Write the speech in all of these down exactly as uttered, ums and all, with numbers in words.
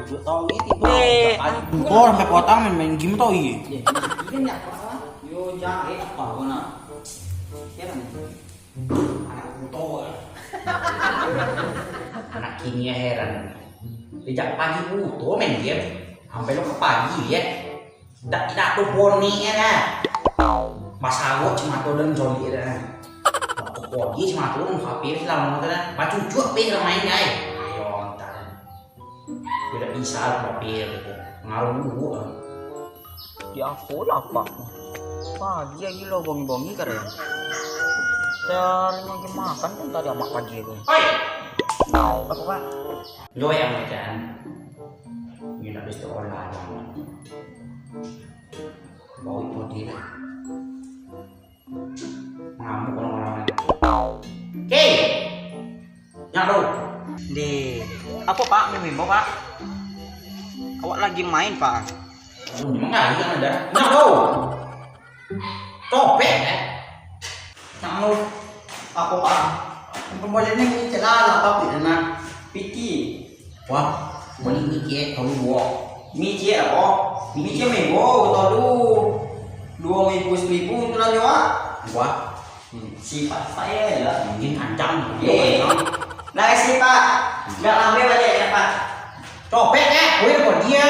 Dua taun ni tibo. Eh, tak ada. Kau sampai kota main, main game tau, iya. Iya, game ni apa? Yo, jahat apa kau nak? Heran. Anak buto lah. Anak kini ya heran. Sejak pagi buto main game. Sampai lo ke pagi ya. Dak, dak tu poni ya dah. Masawak cuma tu dan joli dah. Waktu pagi cuma tu H P selama tu dah. Bacucuk pe main dah. Ayo, entar. Tidak bisa lah, Pak Pir, gitu. Pengaruh dulu, ah. Di apo lah, Pak? Pagi lagi lo bongi-bongi karayo. Cari lagi makan pun tadi amak pagi tu. Oi! Apa, Pak? Lo yang makan. Ini nak bisa olah aja. Bau itu dia. Ngamuk orang-orang ni. Hei! Nyak tu. Deh, apo, Pak, main-main, Pak? Awak lagi main, Pak. Memang kali kan ada. Nyak tu. Copek, eh. Nyak tu. Apo, Pak? Pembuatannya ni celah lah, Pak, nak piti. Wah, bali mie ciek, tolu duo. Mie ciek apo? Mie ciek minggu, tolu. Duo ribu, seribu tu lah nyo, ah. Wah. Hmm. Sifat saya lah. Mungkin ancang. Eh. Lah, sifat. Enggak lambe balik ya, Pak. Copek, eh. Weh, kok dia?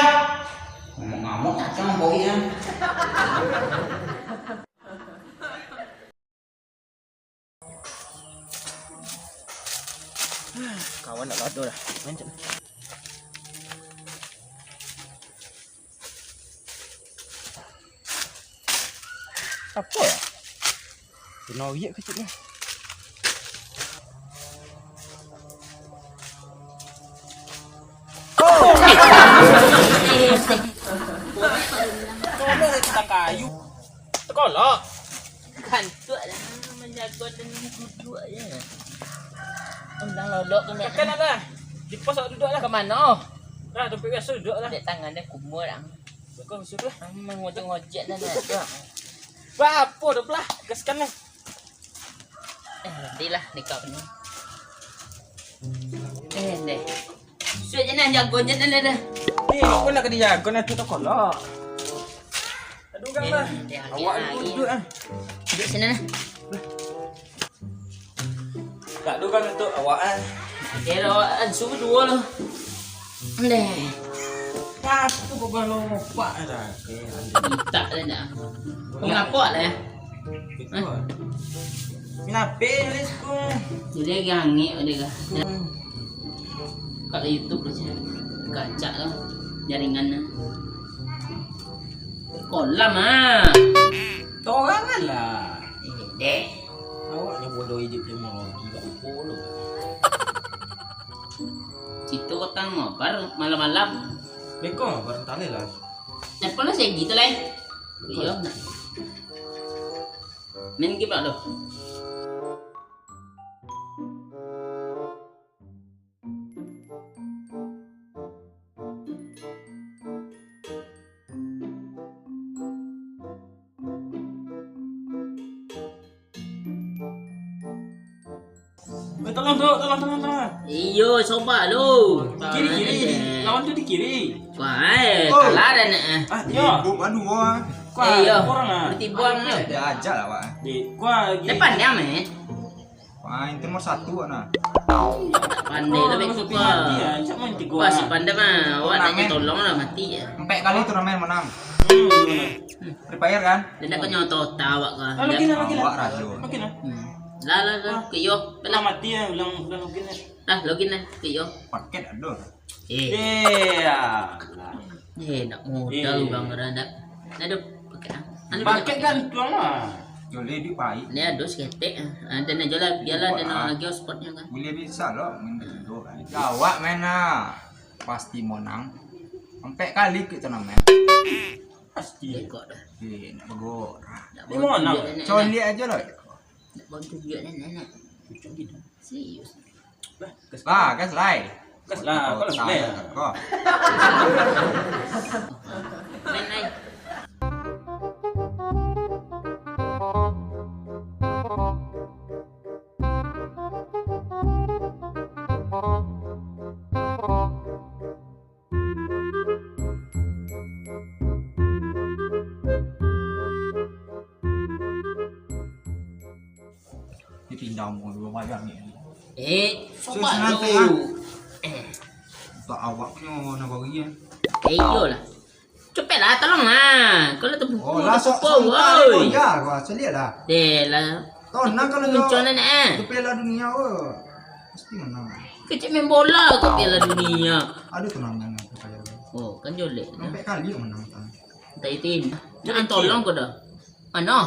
Ngomong-ngomong, cacing, boy, ya. Kawan nak lado dah. Main cak. Apa ya? Kena uyek kecil lah. Tolong, eh, tukang kayu. Sekolah. Kantuak lah, manjago dan duduk je. Undang lolok tu nak. Makan lah. Di pos awak duduk lah. Ka mano? Lah, tempat biasa duduk lah. Dek tangan dia kumur ang. Kau masuk lah. Ang mangojek-ngojek dah nak. Bah, apa dah belah? Gaskan lah. Eh, nanti lah nikah ni. Eh, deh. Sudah je nah, jago je dah, dah, dah. Ni, aku nak kena jago, nak tu toko lah. Aduh, kan, eh, bah. Awak duduk, ah. Duduk sini, nah. Tak ada kan untuk awak, ah. Dia awak, ah, suruh dua lah. Ndeh. Aku bawa lompat dah. Mintak dah, dah. Kau ngapa dah? Betul. Kenapa ni suka? Jadi lagi hangik pada kah? Hmm. Kat YouTube lah, cak. Kacak lah. Jaringan lah. Kolam ah. Torangan lah. Eh, deh. Awak ni bodoh hidup teknologi, tak apa lu. Itu kota mabar malam-malam. Beko mabar, entah lah. Telepon lah Segi tu lah. Iyo, nak. Main game tak tu? Eh, tolong, tolong, tolong, tolong, tolong. Iyo, coba lu. Kiri, kiri. Lawan tu di kiri. Wah, eh, oh. Kalah dah nak, eh. Ah, iyo. Bom anu, wah. Kuat, iyo. Kurang ah. Berarti buang lu. Dia ajak lah, Wak. Di, kuat lagi. Depan dia, men. Wah, itu nomor satu, nah. Pandai lah, oh, betul, mati ya. Cak main tiga. Wah, si pandai mah. Awak nak turnamen. Tolong lah, mati ya. Empat kali turnamen menang. Hmm, gimana? Free Fire kan? Dia nak kena otak awak kan. Ah, login lah, login lah. Awak rajo. Login lah. Hmm. Lah, lah, lah. Ah. Ke yo. Lah mati ya, ulang, ulang login lah. Lah, login lah. Ke yo. Paket ada. Eh. Eh, alah. Eh, nak modal, eh, bang, dah nak. Nak ada paket ah. Anu paket banyak kan, tuang lah. Boleh di pai. Ni ada seketek ah. Ah, dan aja lah, biarlah, dan lagi hotspotnya kan. Boleh bisa lo, main dulu kan. Awak main lah. Pasti menang. Empat kali ke turnamen. Pasti. Dekok dah. Eh, nak begok. Nak begok. Coliak aja lah. Nak bantu juga nenek-nenek. Cucuk gitu. Serius. Lah, gas lah. Gas lah, kau lah, kau lah. Main, main. Dipindah umur dua bayar ni. Eh, sobat tu. Eh. Tak awak punya nagari kan. Eh, iyolah. Capeklah, tolonglah. Kalau terpukul, oh, lah, sok, terpukul, sok, woi. Ya, wah, celiak lah. Deh lah. Tolong kalau Muncul nak, eh. Ke Piala Dunia, woi. Pasti menang. Kecil main bola ke Piala Dunia. Ada turnamen apa kayak. Oh, kan jolek. Sampai kali yang menang, kan. Entah itu ini. Jangan tolong kau dah. Ano?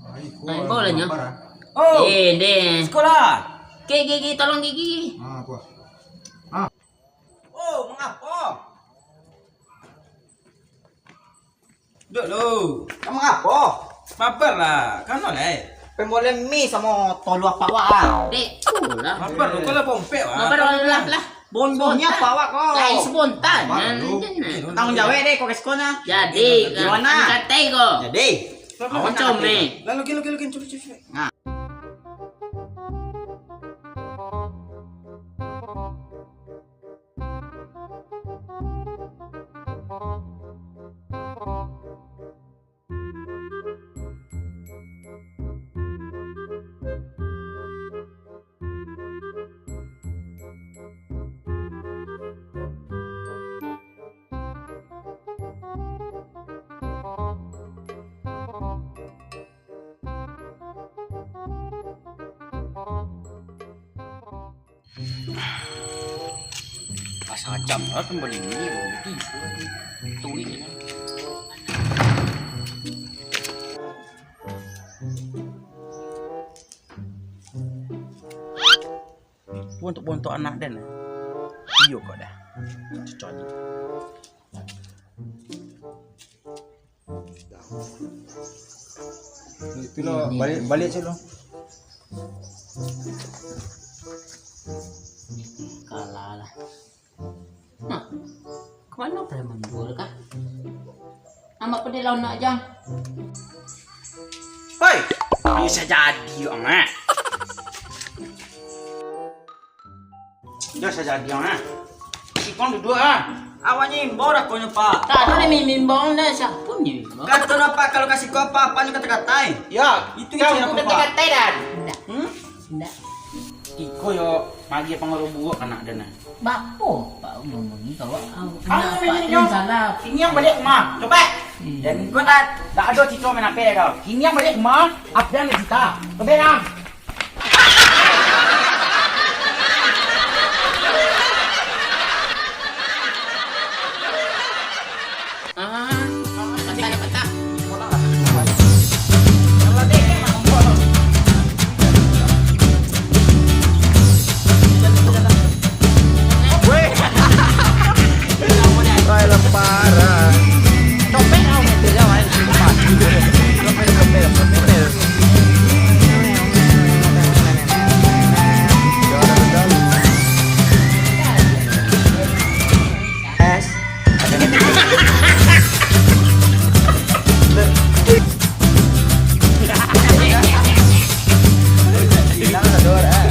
Ai, Nah, imbau lah, nyo. Lapar, ah. Oh. Eh, deh. Sekolah. Ke, Gigi, tolong, Gigi. Ah, apa? Ah. Oh, mengapa? Duduk lu. Kau mengapa? Mabar lah. Kano lah, eh? Pemboleh mi samo tolu apak wak, ah. Dek, tu lah. Mabar lu, kau lah bompek, wah. Mabar lah, lah, lah. Bonbonnya apa awak ko? Lai spontan. Tanggung jawab deh, kau kasih kau nah. Jadi, gimana? Katai kau. Jadi. Awak comel. Lalu, lalu, lalu, lalu, cuba, cuba, cuba. Nah. Asa acam lah kembali ni, begitu. Tui. Bontok-bontok anak den. Iyo kok dah. Cocok ni. Itu lo, balik, balik cek lo. Kalah lah. Hah, kemana preman dua kah? Amak pedih lawan nak jang. Hoi, bisa jadi yo, Mak. Dah saja diam, ah. Sikong duduk, ah. Awaknyo imbau dah konyo, Pak. Tak ado deh mimbau dah, siapo nyo imbau? Kato nyo, Pak, kalau kasih ko apa, apa nyo kata-katai. Ya, itu kau itu nyo, Pak. Kata-katai dah. Indak. Hmm? Indak. Iko yo, magi pangaruh buruak anak dah nah. Bapo, Pak, ngomong ni kau? Kamu ngomong ni, Pak, salah. Kini yang balik rumah. Coba. Hmm. Dan kau tak, tak ado cito main ape kau. Kini yang balik rumah, apa yang dicita? Coba, Bang. Weh. Wah, lah parah. Copet kau, meter kau, eh. Copet, copet, copet. Es. Hilang satu orang.